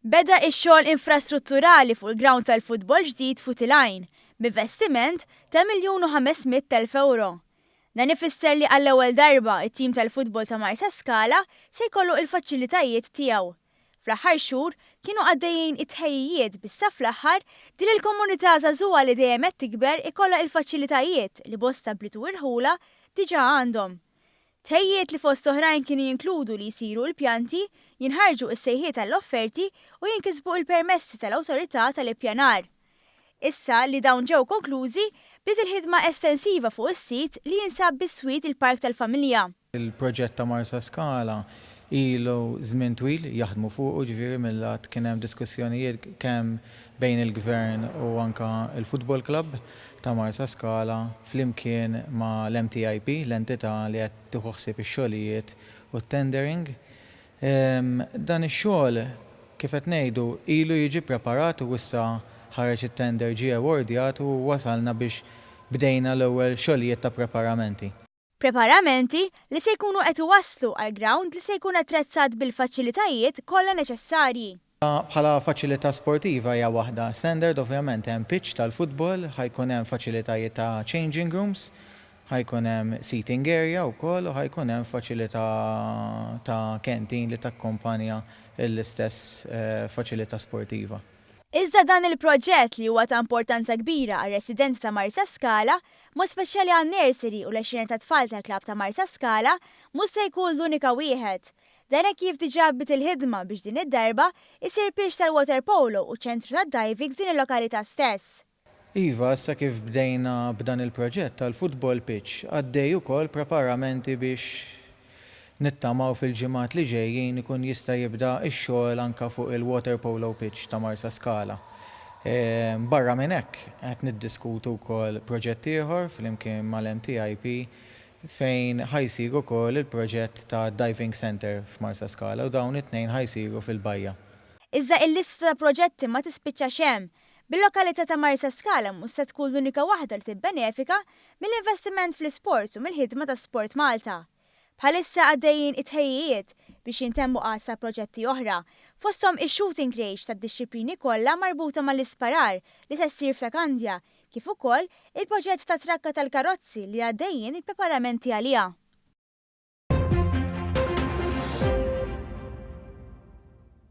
Beda x-xogħol infrastrutturali fuq il-grawnd tal-futbol ġdid f'Wied il-Għajn, b'investiment ta' 1,500,000 ewro. Dan ifisser li għall-ewwel darba t-tim tal-futbol ta' Marsaskala se jkollu l-faċilitajiet tiegħu. Fl-aħħar xhur kienu għaddejjin it-tħejjijiet biex sa fl-aħħar din il-komunità żagħżugħa li dejjem qed tikber ikollha il-faċilitajiet li bosta bliet u irħula diġà għandhom. Tħejjijiet li fost oħrajn kienu jinkludu li jsiru l-pjanti, jinħarġu s-sejħiet għall-offerti u jinkisbu l-permessi tal-Awtorità tal-Ippjanar. Issa li dawn ġew konklużi, bdiet il-ħidma estensiva fuq is-sit li jinsab biswit il-Park tal-Familja. Il-proġett ta' Marsaskala ilu żmien twil jaħdmu fuqu, jiġifieri mil-lat kien hemm diskussjonijiet kemm bejn il-Gvern u anke l-Football Club ta' Marsaskala flimkien ma' l-MTIP, l-entità li qed tieħu ħsieb ix-xogħlijiet u t-tendering. Dan ix-xogħol, kif qed ngħidu, ilu jiġi ppreparat u issa ħareġ it-tender ġie awardjat u wasalna biex bdejna l-ewwel xogħlijiet ta' preparamenti. Preparamenti li se jkunu qed iwasslu għal grawnd li se jkun attrezzat bil-faċilitajiet kollha neċessarji. Bħala faċilità sportiva hija waħda standard, ovvjament hemm pitch tal-futbol, ħa jkun hemm faċilitajiet ta' changing rooms, ħa jkun hemm seating area wkoll u ħa jkun hemm faċilità ta' canteen li takkompanja l-istess faċilità sportiva. Iżda dan il-proġett li huwa ta' importanza kbira għar-residenti ta' Marsaskala, b'mod speċjali għan-nursery u l-għexieren ta' tfal tal-klabb ta' Marsaskala, mhux se jkun l-unika wieħed. Dan hekk kif diġà bdiet il-ħidma biex din id-darba jsir pitch tal-waterpolo u ċentru tad-diving f'din il-lokalità stess. Iva, issa kif bdejna b'dan il-proġett tal-football pitch, għaddej ukoll preparamenti biex nittamaw fil-ġimgħat li ġejjin ikun jista' jibda x-xogħol anke fuq il-waterpolo pitch ta' Marsaskala. Barra minn hekk, qed niddiskutu wkoll proġett ieħor flimkien mal-MTIP fejn ħa jsir ukoll il-proġett ta' diving centre f'Marsaskala u dawn it-tnejn ħa jsiru fil-bajja. Iżda il-lista ta' proġetti ma tispiċċax hemm, Bil-lokalità ta' Marsaskala mhux se tkun l-unika waħda li tibbenefika mill-investiment fl-isports u mill-ħidma ta' Sport Malta. Bħalissa għaddejjin it-tħejjijiet biex jintemmu għadd ta' proġetti oħra, fosthom ix-shooting range tad-dixxiplini kollha marbuta mal-isparar li se ssir f'Ta' Kandja, kif ukoll il-proġett ta' trakka tal-karozzi li għaddejjin il-preparamenti għaliha.